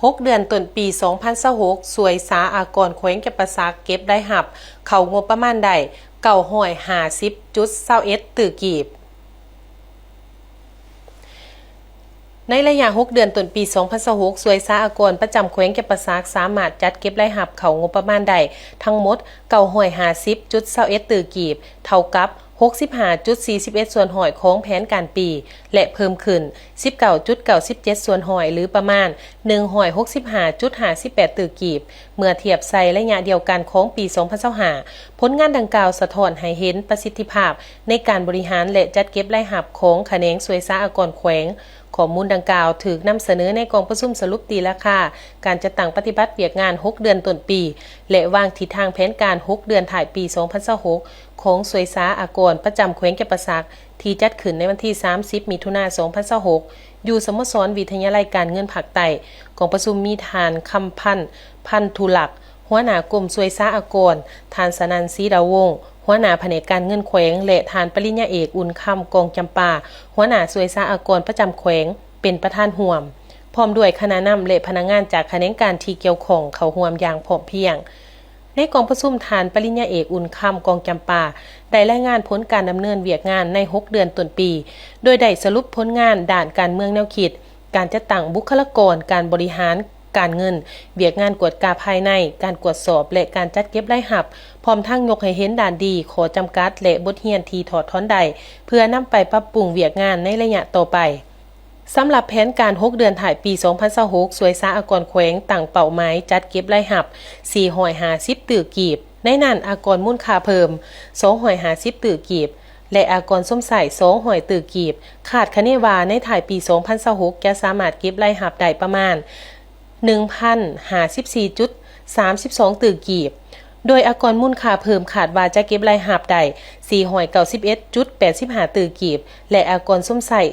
ຫົກເດືອນຕົ້ນປີສອງພັນຊາວຫົກ ສ່ວຍສາອາກອນແຂວງຈຳປາສັກເກັບລາຍຮັບເຂົ້າງົບປະມານໄດ້ເກົ້າຮ້ອຍຫ້າສິບຈຸດຊາວເອັດຕື້ກີບ. ໃນໄລຍະຫົກເດືອນຕົ້ນປີສອງພັນຊາວຫົກ ສ່ວຍສາອາກອນປະຈຳແຂວງຈຳປາສັກສາມາດຈັດເກັບລາຍຮັບເຂົ້າງົບປະມານໄດ້ທັງໝົດເກົ້າຮ້ອຍຫ້າສິບຈຸດຊາວເອັດຕື້ກີບ ເທົ່າກັບຫົກສິບຫ້າຈຸດສີ່ສິບເອັດສ່ວນຮ້ອຍຂອງແຜນການປີ ແລະ ເພີ່ມຂຶ້ນສິບເກົ້າຈຸດເກົ້າສິບເຈັດສ່ວນຮ້ອຍ ຫຼື ປະມານໜຶ່ງຮ້ອຍຫົກສິບຫ້າຈຸດຫ້າສິບແປດຕື້ກີບ ເມື່ອທຽບໃສ່ໄລຍະດຽວກັນຂອງປີສອງພັນຊາວຫ້າ. ຜົນງານດັ່ງກ່າວສະທ້ອນໃຫ້ເຫັນປະສິດທິພາບໃນການບໍລິຫານ ແລະ ຈັດເກັບລາຍຮັບຂອງຂະແໜງສ່ວຍສາອາກອນແຂວງ. ຂໍ້ມູນດັ່ງກ່າວຖືກນຳສະເໜີໃນກອງປະຊຸມສະຫຼຸບຕີລາຄາການຈັດຕັ້ງປະຕິບັດວຽກງານຫົກເດືອນຕົ້ນປີ ແລະ ວາງທິດທາງແຜນການຫົກເດືອນທ້າຍປີສອງພັນຊາວຫົກ ຂອງສ່ວຍສາອາກອນປະຈຳແຂວງຈຳປາສັກ ທີ່ຈັດຂຶ້ນໃນວັນທີສາມສິບ ມິຖຸນາ ສອງພັນຊາວຫົກ ຢູ່ສະໂມສອນວິທະຍາໄລການເງິນພາກໃຕ້. ກອງປະຊຸມມີທ່ານ ຄຳພັນ ພັນທຸລັກ ຫົວໜ້າກົມສ່ວຍສາອາກອນ, ທ່ານ ສະນັນ ສີດາວົງ ຫົວໜ້າພະແນກການເງິນແຂວງ ແລະ ທ່ານປະລິນຍາເອກ ອຸ່ນຄຳ ກອງຈຳປາ ຫົວໜ້າສ່ວຍສາອາກອນປະຈຳແຂວງ ເປັນປະທານຮ່ວມ, ພ້ອມດ້ວຍຄະນະນຳ ແລະ ພະນັກງານຈາກຂະແໜງການທີ່ກ່ຽວຂ້ອງເຂົ້າຮ່ວມຢ່າງພ້ອມພຽງ. ໃນກອງປະຊຸມ, ທ່ານປະລິນຍາເອກ ອຸ່ນຄຳ ກອງຈຳປາ ໄດ້ລາຍງານຜົນການດຳເນີນວຽກງານໃນຫົກເດືອນຕົ້ນປີ, ໂດຍໄດ້ສະຫຼຸບຜົນງານດ້ານການເມືອງແນວຄິດ, ການຈັດຕັ້ງບຸກຄະລາກອນ, ການບໍລິຫານການເງິນ, ວຽກງານກວດກາພາຍໃນ, ການກວດສອບ ແລະ ການຈັດເກັບລາຍຮັບ, ພ້ອມທັງຍົກໃຫ້ເຫັນດ້ານດີ, ຂໍ້ຈຳກັດ ແລະ ບົດຮຽນທີ່ຖອດຖອນໄດ້ ເພື່ອນຳໄປປັບປຸງວຽກງານໃນໄລຍະຕໍ່ໄປ. ສຳລັບແຜນການຫົກເດືອນທ້າຍປີສອງພັນຊາວຫົກ ສ່ວຍສາອາກອນແຂວງຕັ້ງເປົ້າໝາຍຈັດເກັບລາຍຮັບສີ່ຮ້ອຍຫ້າສິບຕື້ກີບ, ໃນນັ້ນອາກອນມູນຄ່າເພີ່ມສອງຮ້ອຍຫ້າສິບຕື້ກີບ ແລະ ອາກອນຊົມໃຊ້ສອງຮ້ອຍຕື້ກີບ. ຄາດຄະເນວ່າໃນທ້າຍປີສອງພັນຊາວຫົກ ຈະສາມາດເກັບລາຍຮັບໄດ້ປະມານໜຶ່ງພັນຫ້າສິບສີ່ຈຸດສາມສິບສອງຕື້ກີບ, ໂດຍອາກອນມູນຄ່າເພີ່ມຄາດວ່າຈະເກັບລາຍຮັບໄດ້ສີ່ຮ້ອຍເກົ້າສິບເອັດຈຸດແປດສິບຫ້າຕື້ກີບ ແລະ ອາກອນຊົມໃຊ້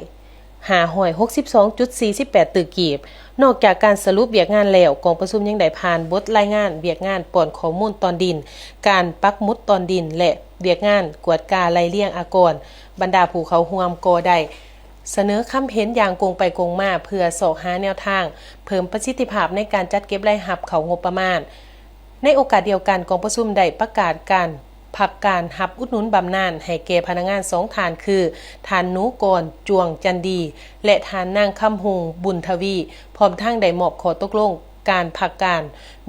ຫ້າຮ້ອຍຫົກສິບສອງຈຸດສີ່ສິບແປດຕື້ກີບ. ນອກຈາກການສະຫຼຸບວຽກງານແລ້ວ, ກອງປະຊຸມຍັງໄດ້ຜ່ານບົດລາຍງານວຽກງານປ້ອນຂໍ້ມູນຕອນດິນ, ການປັກໝຸດຕອນດິນ ແລະ ວຽກງານກວດກາໄລ່ລຽງອາກອນ. ບັນດາຜູ້ເຂົ້າຮ່ວມກໍໄດ້ສະເໜີຄຳເຫັນຢ່າງກົງໄປກົງມາ ເພື່ອຊອກຫາແນວທາງເພີ່ມປະສິດທິພາບໃນການຈັດເກັບລາຍຮັບເຂົ້າງົບປະມານ. ໃນໂອກາດດຽວກັນ, ກອງປະຊຸມໄດ້ປະກາດການພັກການຮັບອຸດໜູນບຳນານໃຫ້ແກ່ພະນັກງານສອງທ່ານ ຄື ທ່ານ ໜູກອນ ຈວງຈັນດີ ແລະ ທ່ານ ນາງ ຄຳຮຸ່ງ ບຸນທະວີ, ພ້ອມທັງໄດ້ມອບຂໍ້ຕົກລົງການພັກການ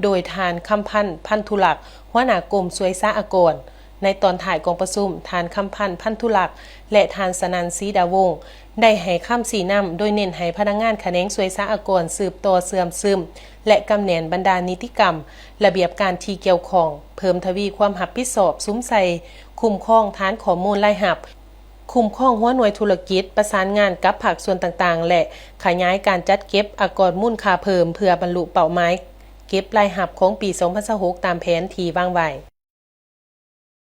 ໂດຍທ່ານ ຄຳພັນ ພັນທຸລັກ ຫົວໜ້າກົມສ່ວຍສາອາກອນ. ໃນຕອນທ້າຍກອງປະຊຸມ, ທ່ານ ຄຳພັນ ພັນທຸລັກ ແລະ ທ່ານ ສະນັນ ສີດາວົງ ໄດ້ໃຫ້ຄຳຊີ້ນຳ ໂດຍເນັ້ນໃຫ້ພະນັກງານຂະແໜງສ່ວຍສາອາກອນສືບຕໍ່ເຊື່ອມຊຶມ ແລະ ກຳແໜ້ນບັນດານິຕິກຳ, ລະບຽບການທີ່ກ່ຽວຂ້ອງ, ເພີ່ມທະວີຄວາມຮັບຜິດຊອບສຸມໃສ່ຄຸ້ມຄອງຖານຂໍ້ມູນລາຍຮັບ, ຄຸ້ມຄອງຫົວໜ່ວຍທຸລະກິດ, ປະສານງານກັບພາກສ່ວນຕ່າງໆ ແລະ ຂະຫຍາຍການຈັດເກັບອາກອນມູນຄ່າເພີ່ມ ເພື່ອບັນລຸເປົ້າໝາຍເກັບລາຍຮັບຂອງປີສອງພັນຊາວຫົກ ຕາມແຜນທີ່ວາງໄວ້.